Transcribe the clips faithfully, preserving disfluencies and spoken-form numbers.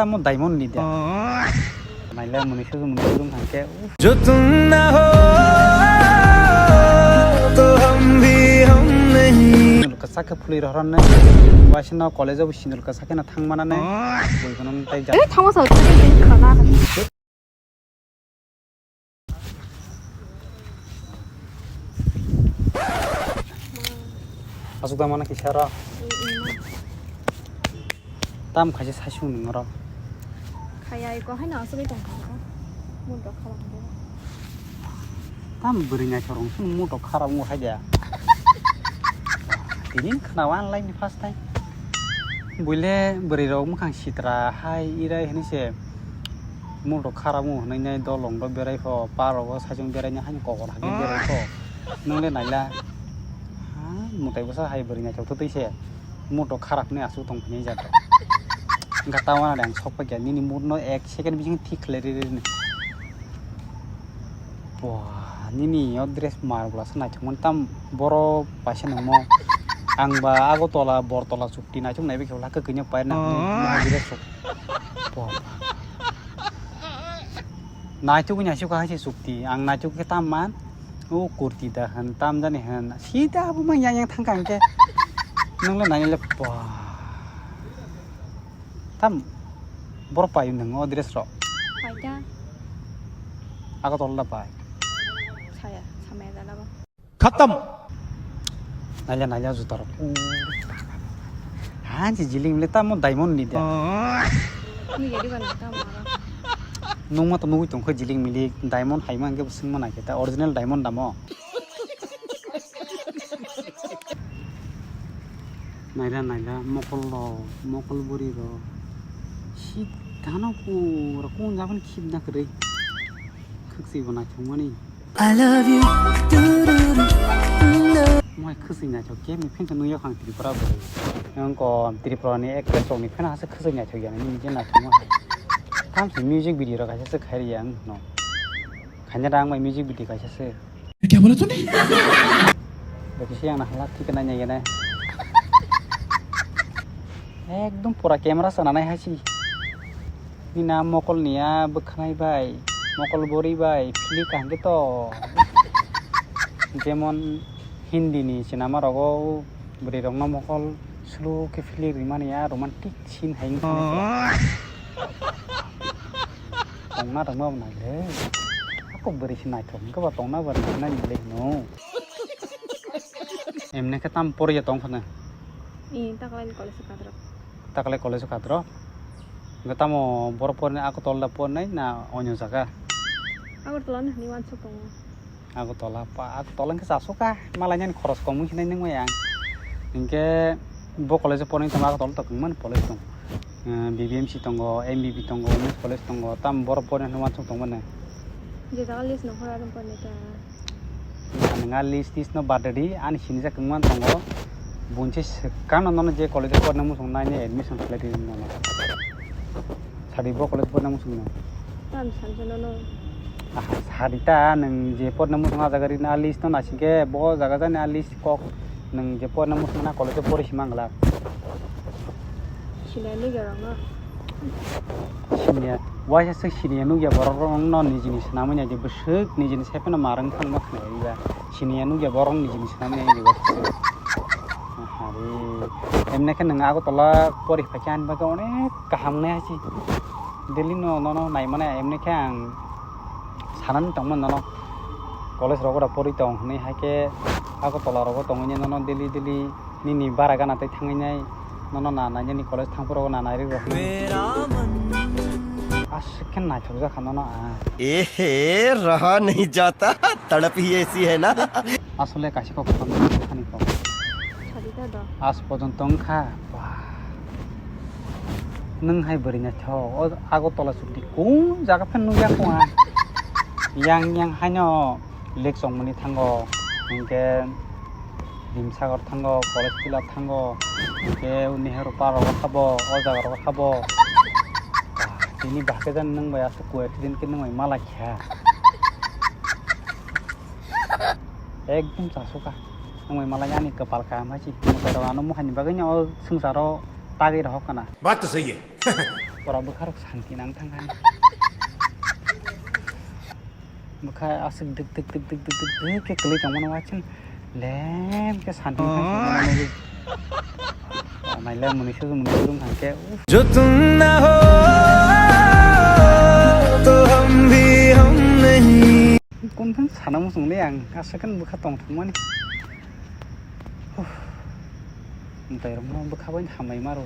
Tamo diamond ni da. Naila muni suju muni suju hangke. Jo tum na ho to hum bhi hum nahi. Sindul kwchak khe phulwi rohornai. Waisano college o sindul kwchak khe na thang mananai. Bui kono tai ja. Eh, thangma sa, thangma sa. Asuk da mana kisa ro. Tam khaisa saisu nung ro. Khaya iko haino asugwi tong kha. Mun rok khala kha. Tam bwrwi naithok rong sung muto kharap wng hai da. Tini khna wan lai ni first time. Buile bwrwi rok mukhang sitra hai irai hini se. Muto kharap wng hwnwi nai dolong rok berai pho, pa rogo saichung berai nai haino kokor hai berai pho. Nung le naila. Ha, mutai bwsa hai bwrwi naithok thotwi se. Muto kharap ni asuk tong phini jato. Gata wana dang sok pakya nini mood no ek second bising thik khlai ri ri ni. Wah, nini yo dress mar bwla se naithok man tam boro paisa nangmo. Ang ba Agartala, Bortola chukti naithok nai bikhe wla kwkwi no paina hwnwi mo dress sok. Wah. Naithok ni asuk hai se chukti. Ang naithok khe tam man. O kurti da han tam jani han. Sida abo mang yang yang thang kang khe. Nang le nai le wah. Tam boro pai nang o dress ro. Pai da. Agartala da pai. Saya, samaya da labo. Khatam. Naila naila juta rok. Hansi jiling le tamo diamond ni da. Nung ya di ba nang tamo aro. Nung ma to nugui tong kho jiling milik diamond hai man ke sung mana kita original diamond damo. Naila naila mokol lo, mokol buri ro. Si dano pura kun jaban khip na kre. Khaksi bo naithok mani. I love you. Moi khwswi naithok khe ni phin to nuyo khang Tripura bwrwi. Ang ko Tripura ni actress rok ni phin hase khwswi naithok ya ni je naithok ma. Thamsi music video rok kaisa se khairi ya ang no. Khanya dang bai music video kaisa se. Kya bola tune? Baki se ang na hala thik na nya ya na. Ekdom pura camera sana nai hasi. Nina mokol niya bwkhanai bai, mokol bori bai, phili kaham khe to. Jemon Hindi ni sinama rogo bwrwi rokno mokol slow khe phili rimani ya romantic scene hai wngkha. Tongna tongma bo nai le. Ako bwrwi se naithok wngkhe ba tongna bo naithok nai le hino. Emne khe tam poriya tong phano. I taklai college kadro. Taklai college kadro. Hwnkhe tamo boro porni Agartala da pornai na onyo jaga? Agartala no hinwi uansuk tongo. Agartala pa, Agartala hwnkhe chasoka, malai nani khoros kom wngkhe nai nangmaya. Hinkhe bo college o pornai tamo Agartala to kwbangma college tongo. Eh, B B M C tongo, M B B tongo, Women's College tongo, tamo boro pornai hinwi uansuk tongmani. Je jaga list no hora rwng pornai ta. Nang a list tist no bad di, ani sinijak wngman tongo. Bunse swkang no nono je college o porna muchung nai ni admission khlai di nono. Sadi bo college porna muchung no. Tam sansa nono. Aha, sadi ta nwng je porna muchung a jaga ri na list no naising khe bo jaga jani a list kok nwng je porna muchung na college o pori si mangla. Sinai nugya rokno. Siniya, waisa se siniya nugya borok rokno nijini swnamwi naidi bwswk nijini sai phano marwng phano ma khnai ba. Siniya nugya borok nijini swnamwi naidi waisa se. Ahari. Emne khe nwng Agartala pori phaikhe ani bagwi onek kaham wngnai hasi. Delhi no nono nai mane emne khe ang sanani tongmani nono college rogo da pori tong hinwi hai khe Agartala rogo tongwi nono daily daily nini bara gana tei thangwi nai nono na nai nini college thang phuru na nai rw rw hinwi. Aswk khe naithok jak kha nono ang. Ehe, raha nahi jata, tadap hi aisi hai na. Asole kaisa kok thani kok. Sadi ta do. As pojonto wngkha. Wah. Nwng hai bwrwi naithok, o Agartala chukdi kung jaga phan nukya kung ang. Yang yang haino lake chongmani thango, hinkhe Rimsagor thango, College Tila thango, hinkhe Nehru Park rogo habo, o jaga rogo habo. Ah, tini bahai khe jani nwng bai aswk coincident khe nwng bai malai kha. Ekdom chasukha. Nwng bai malai ani kwpal kaham hai se. Mwtai rok ano mukhani bagwi no o swngcharo tagwi rohor kana. Baat to sahi hai. Ora bwkha rok santi nang thang kha. Bwkha aswk dik dik dik dik dik dik dik khe kwlwi tongmani waising lem khe santi wngkha. Nailai mwnwi sujung mwnwi sujung thang khe, uff. जो तुम ना हो तो हम भी हम नहीं। Kun thang sana muchung le ang aswk khe bwkha tong thangmani. Uff. Mwtai rok no bwkha bai hambai ma rw.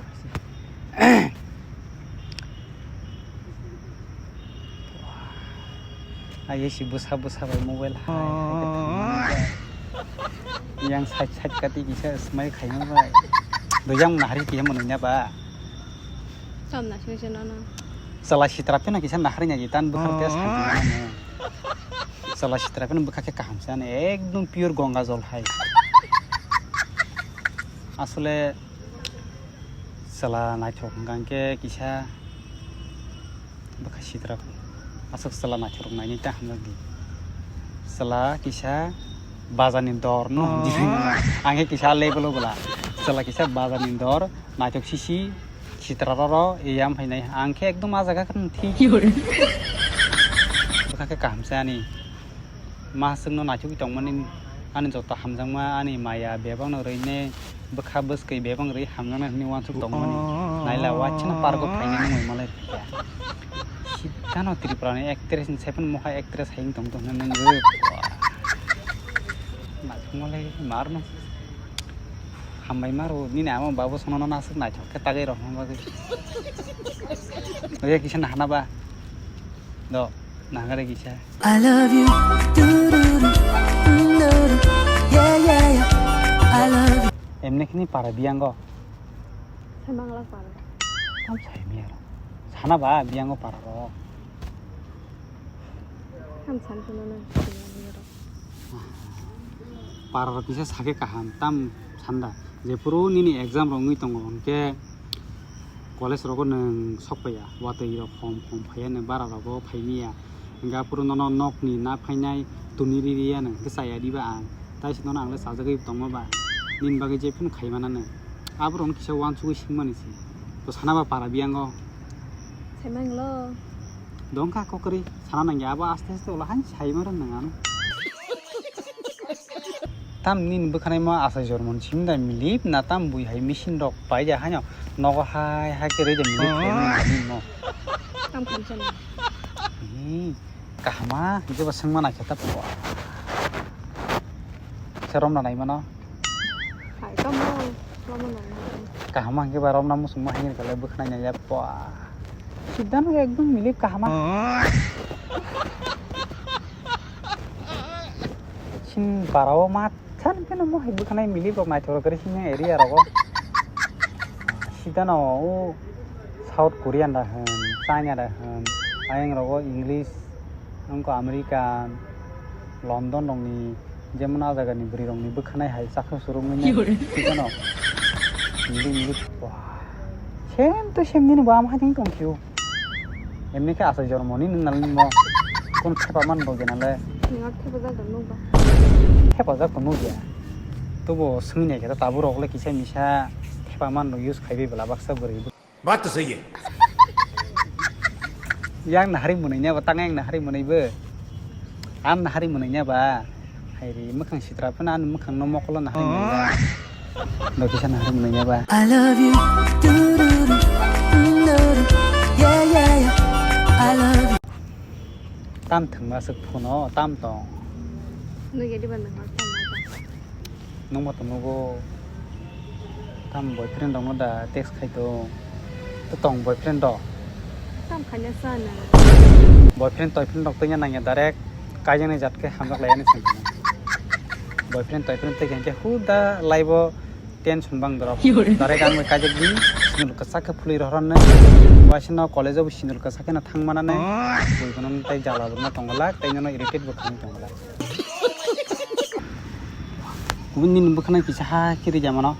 Ai si bwsa bwsa bai mobile hai hai khe thangmani. Yang side side kati kisa smile khaima bai. Do yang nahari kisa mwnwi na ba. Chwla sitra pheno kisa nahari na di tan bwkhak te santi mano. Chwla sitra pheno bwkhak khe kaham se ani ekdom pure Ganga jol hai. Asole chwla naithok hwnkha khe kisa bwkha sitra aswk chwla naithok rok nainai ta hamjak di. Chwla kisa baja ni dor no hamjak di. Ang khe kisa level o bwla chwla kisa baja ni dor naithok sisi. Sitra roro eyam phainai ang khe ekdom ah jaga khe thik. Bwkha khe kaham se ani. Ma chwngno naithok tongmani ani joto hamjakma ani maya bebakno rwine bwkha bwskwi bebak rwi hamjaknai hwnwi uansuk tongmani. Naila uansukno pargo phainani wngwi malai rwkha. Siddhano Tripurani actress ni seven mokha actress hai wng tong tong hwnwi nangwi. Naithok malai marno. Hambai maro nini ama babu sono no nasuk naithok khe tagwi rok hwnba bagwi. Oya kisa nahana ba. Do nahagare kisa. I love you. Do, do, do. Mm, do, do. Yeah, yeah, yeah. I love you. Emne khini para biyango. Samangla para. Tam sai miya. Sana ba biyango para ro. Tam san sana na. Pararok kisa sakhe kaham tam sanda, jephuru nini exam rok wngwi tongo, hwnkhe college rogo nwng sokpaiya, watwi rok hom hom phaiya, nwng bara rogo phaimiya, hwnkhe aphuru nono nokni na phainai tuni ririya nwng, hwnkhe chaya diba ang, taise nono ang le chajagwi tongma ba, nini bagwi jephuru khaimana nwng, aborokno kisa uansugwi swngmani se, to sana ba para biyango. Saimang lo. Dongkha kokri, sana nangya abo aste aste ulo han saimaro nang ano. Tam nini bwkhanai ma asai jormon simda milip na tam bui hai machine rok paida haino nogo hai hai khe rede milip khaimani mo. Tam khamsa na. Hmm, kahama jeba sengma na kheta po. Serom na naimano. Hai tamo lama nang. Kahama hingke ba romna musung ma hingke kale bwkhnai nai ya po. Sidano ekdom milip kahama. Sin parao ma. San khe no mohai bwkhanai milip rok naithok rok khe sini area rogo. Sida no o South Korean da hwn, China da hwn, ayang rogo English, wngkha American, London rokni, jemon a jagani bwrwi rokni bwkhanai hai chakha surungwi nai. Sida no milip milip. Wah. Same to same nini bo ama hai tongphio. Emni khe asai jormoni nwng nalai nimo. Kun thepa man bo gena le. Nwng thepajak da nukba. Thepajak ko nukya. Tubo swngni khe tabuk rok le kisa misa thepa man rok use khaibai bwla baksa bwrwi. Baat to sahi hai. Yang nahari mwnwi ne bo tang yang nahari mwnwi bo. Ang nahari mwnwi ne ba. Hairi mwkhang sitra phano ani mwkhang no mokolo nahari mwnwi ba. Bo kisa nahari mwnwi ne ba. I love you. Du-du-du. Du-du-du. Yeah, yeah, yeah. I love you. Tam thwngma swk phuno, tam tong. Nugya diba nang hor tam nang tong. Nungma to nugo. Tam boyfriend rokno da text khai tong. To tong boyfriend rok. Tam khanya sa nang. Boyfriend toyfriend rok tongya nangya direct. Kaijaknai jat khe hamjak lai ani sing. Boyfriend toyfriend tei khe huda live o tension bang dorok. Ki hore? Direct ang bai kaijak di, sinul kwchak khe phulwi rohor nai. Waisano college o bo sinul kwchak khe no thang mana nai. Bui bono tei jala bo no tongo lak, tei nono irritate bo khamwi tongo lak. Kubun nini bwkhwnai kisa ha khe rija mano.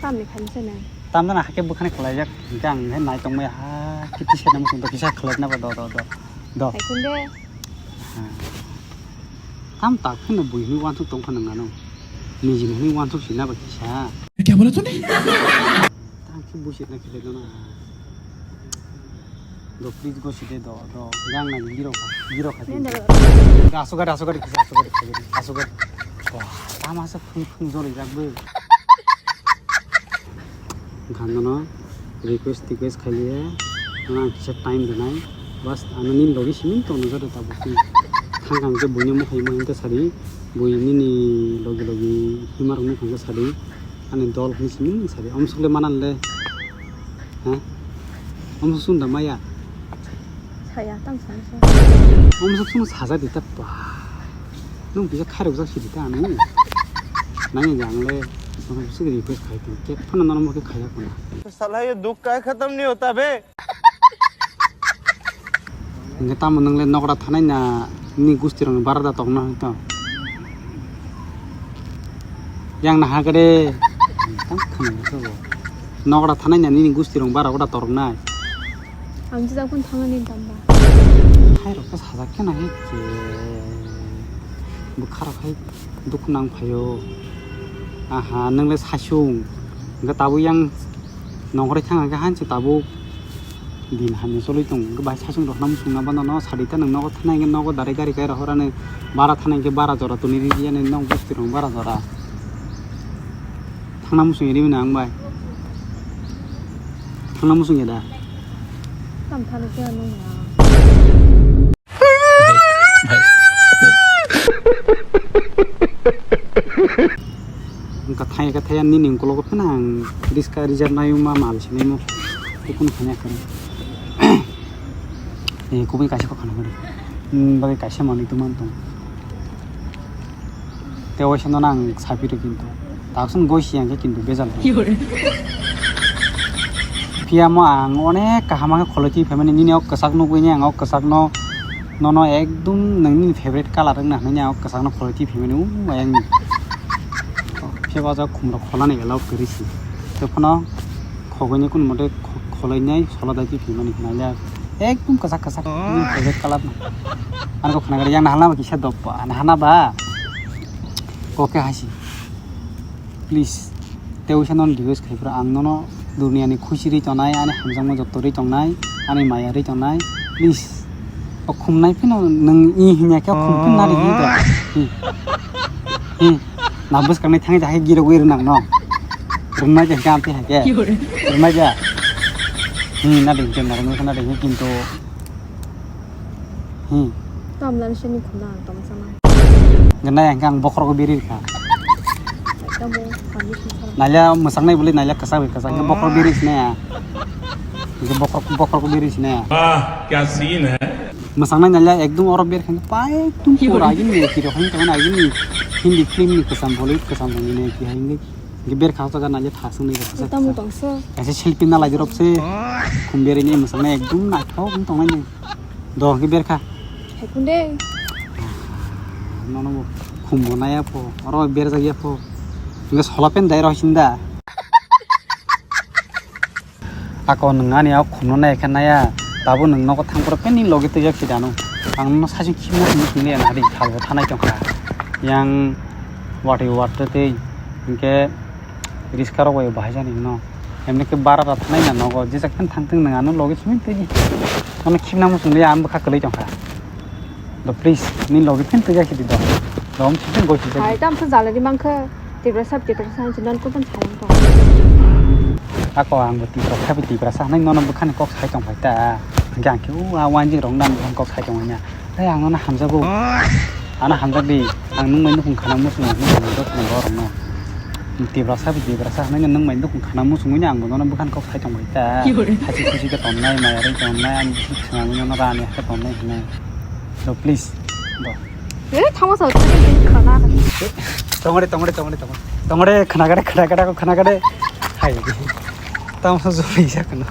Tamni khainwi se nai. Tamjana hakhe bwkhwnai khwlaijak, hwnkhe ang hai nai tongmaya ha khe tisana muchung do kisa khwlaina ba do do do. Do. Hai khun de. Ha. Tam tak phano bui hwnwi uansuk tong phano nang ano. Niji hwnwi uansuk sina ba kisa. Kya bola tune? Tang khe buisik na khe na. Do please go side do, do. Yang na giro kha, giro kha. Nenda. Asu gari, asu gari, asu gari, asu gari. Wah, tama sa phung phung jori jak bo. Gandano request, request khaliya. Ana kisa time rwnai. Bas, ano nin logi simin to no jori tabu. Thang thang ke buini mo khai mo hinta sari. Bui nini logi logi himar mo khangsa sari. Ani dol hwnwi simi sadi. Omsuk le manan le. Ha? Omsuk sunda maya. Saya, tang sana sa. Omsuk sung saja di ta pa. Nung bisa khairok jak sidi ta anu. Nang yang le. Nung bisa request khai tu. Ke phone nang mo ke khaya kuna. साला ये दुख का खत्म नहीं होता बे। Hingke tamo nwngle nokra thanai na nini gusti rokni bara da torokna hwnkhe to. Yang naha khe de. Tam khwnwi sobo. Nokra thanai na nini gusti rok bara da toroknai. Ang jijak phano thangna nini tamba. Hai rok khe sajak khe na hai khe. Bwkha rok hai dukhu nang phaio. Aha, nwngle saichung. Hingke tabuk yang nongkhorwi thang hingke hanse tabuk. Din hamya cholwi tongo, hwnkhe bai saichung rok hwnna muchung nang bana no sadi ta nwng nogo thanai hwnkhe nogo direct gari kai rok horani bara thanai hwnkhe bara jora toni ri yani nok bosti rok bara jora. Thangna muchung ya rimani ang bai. Thangna muchung ya da. Tam thani khe ano ya. Wngkha thaya khe thaya nini ukulok phano ang riska rijak nai ma mal se nai mo. Kunu khanya khe. Eh, kubui kaisa kok khana mani. Hmm, bagwi kaisa manwi tongma tong. Te waisa no nang sapi ro kintu. Taksun goi siya khe kintu bejal. Phiya mo ang onek kaham khe kholoi twi phaimani nini ok kwchak nugwi ni ang ok kwchak no nono ekdum nangni favorite color wngna hinwi ang ok kwchak no kholoi twi phaimani u ayang ni. Phiya ba jok khumrok kholani allow kwrwi si. Tei phano khogwi ni kun mote kho-, kholoi nai sola dai twi phaimani hinai le ekdum kwchak kwchak nini favorite color no. Ang kok khna gari yang na hala ma kisa doppa na hana ba. Kok khe hai si. Please, tei uisa nono request khai phuru ang nono duniani khusi rwi tongnai, ani hamjakma joto rwi tongnai, ani maya rwi tongnai. Please, o khumnai phino nwng i hinya khe khum phin nari hi da. Hi. Hi. Na bwskang nai thangwi da hai girogwi rwnang no. Rwnai da hwnkhe amtwi hai khe. Rwnai da. Hi, nari hwnkhe narwknai khe nari hwnkhe kintu. Hmm. Tamlan sini khuna ang tong sana. Gana yang kang bokrok biri kha. Kamu kami sana. Nalya mwsang nai bwlwi nalya kwchak bai kwchak khe bokrok biri sini ya. Khe bokrok bokrok biri sini ya. Ah, kya scene hai. Mwsang nai nalya ekdum oro ber khan pai tum pura gini ne kiro khan tong na gini Hindi film ni kwcham Bollywood kwcham ni ne ki hai ni. Khe ber kha jaga nalya thasung ni. Tamu tong so. Kaisa selfie na lai rok se. Khum beri ni mwsang nai ekdum naithok tong nai. Do hwnkhe berkha. Hai kunde. Nono bo khumbo naya pho, oro berjak ya pho. Hwnkhe sola pen dai rw sinda. Ako nwng ani o khumno nai khe naya. Tabuk nwng nogo thang phuru pen ni logi twijak si dano. Ang nono saichung khibna simi simi ya nari thalbo thanai tongkha. Yang watwi watwi tei hwnkhe riska rok bai bahai jani no. Emni khe bara da thanai na nogo, jesa khe thang thang nang ano logi simi twi. Ano khibna muchung ya ang bwkha kwlwi tongkha. Do please, ni logi phin twi ya khidi do. Dom simi goi sijak. Hai tam sa jala di mangkha. Tiprasa, Tiprasa, jinan ko pun sayang tong. Ako ang bo Tiprasa, Tiprasa, nang nono bwkhani kok sai tong bai ta. Hwnkhe ang khe, u, a wanjing rok nang kok sai tong bai na. Tei ang nono hamjago. Ano hamjak di. Ang nwng bai nukhung khana muchung nukhung khana muchung borok no. Tiprasa bai Tiprasa hwnwi nwng bai nukhung khana muchung bai ang bo nono bwkhani kok sai tong bai ta. Hasi khusi khe tonnai, maya rwi tonnai, ani bising khna bai nono rani khe tonnai hwnwi. Do please. Do. Eh, thama sa khana. Tongore, tongore, tongore, tongore. Tongore, khana gade, khana gade, khana gade. Hai. Tamo sa jubi sa khana.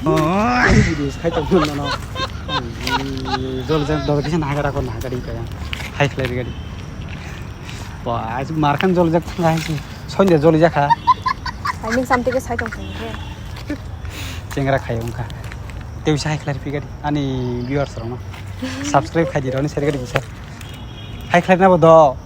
Video khai tong nono. Jol jak dor kisa nagara ko nagari kaya. Hai khlai gari. Ba, aji markan jol jak thang hai si. Sonja jol jak ha. Hai ning samte ke sai tong thang ke. Chengra khai ungkha. Tewi sai khlai pi gari. Ani viewers rok no. Subscribe khai di roni seri gari bisa. Hai khlai na bo do.